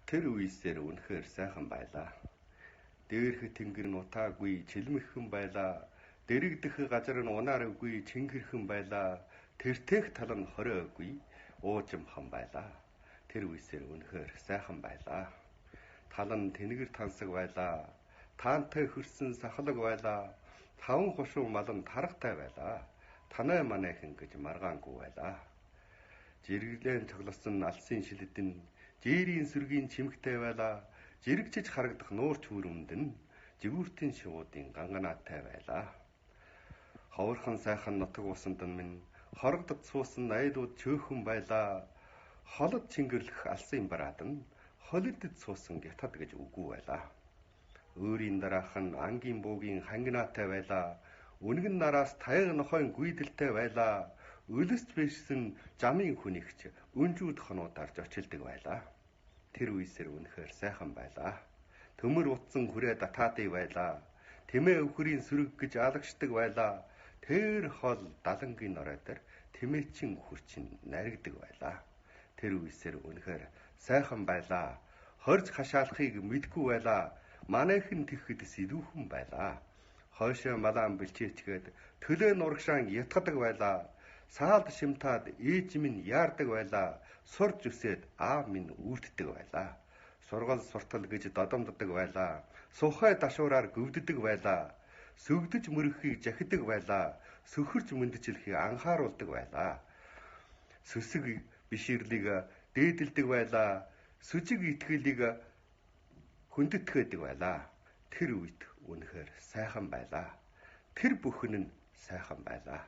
Тэр үесээр үнэхээр сайхан байлаа. Дээрх тэнгэр нь утаагүй чилмэххэн байлаа. Дэрэгдэх газар нь унааргүй чингэрхэн байлаа. Тэртээх тал нь хориогүй уужимхан байлаа. Тэр үесээр үнэхээр сайхан байлаа. Тал нь тэнгэр тансаг байлаа. Таантай хөрсөн сахалаг байлаа. Таван хушуу мал нь таргатай байлаа. Танай манайхан гэж маргаангүй байлаа. Жиргэлэн цоглосон алсын шилэд нь жирийн сүргийн чимэгтэй байлаа. Жирэгчиж харагдах нуурч хүрэмд нь жигүүртийн шивуудын ганганаатай байлаа. Ховорхон сайхан нутаг усанд нь минь хорогдод суусан айлууд чөөхөн байлаа. Холод чингэрлэх алсын бараад нь холилдод суусан гятад гэж үгүй байлаа. Өөрийн дараах нь ангийн буугийн хангинаатай байлаа. Үнэгэн нараас таяг нохойн гүйдэлтэй байлаа. Өлөст бишсэн замын хүнийгч өнжүүд хонуудаар зочилдог байлаа. Тэр үесээр үнэхээр сайхан байлаа. Төмөр утсан хүрээ татаадыг байлаа. Тэмээ өвхрийн сүрэг гэж алагшдаг байлаа. Тэр хол далангийн орой дээр тэмээчин хөрчин наригдаг байлаа. Тэр үесээр үнэхээр сайхан байлаа. Хорж хашаалахыг мэдгүй байлаа. Манайхан тэгэхэд сэлүүхэн байлаа. Хойшоо малаан бэлчээчгээд төлөө нурагшаан ятгадаг байлаа. Саалд шимтаад ээж минь яардаг байлаа. Сурж үсээд аав минь үрддэг байлаа. Сургал суртал гэж додомддог байлаа. Сухай дашуураар гөвддөг байлаа. Сүгдэж мөрөхийг жахидаг байлаа. Сөхөрч мөндөжлөхийг анхааруулдаг байлаа. Сүсэг биширлийг дээдэлдэг байлаа. Сүжиг итгэлийг хүндэтгээдэг байлаа. Тэр үед үнэхээр сайхан байлаа. Тэр бүхэн нь сайхан байлаа.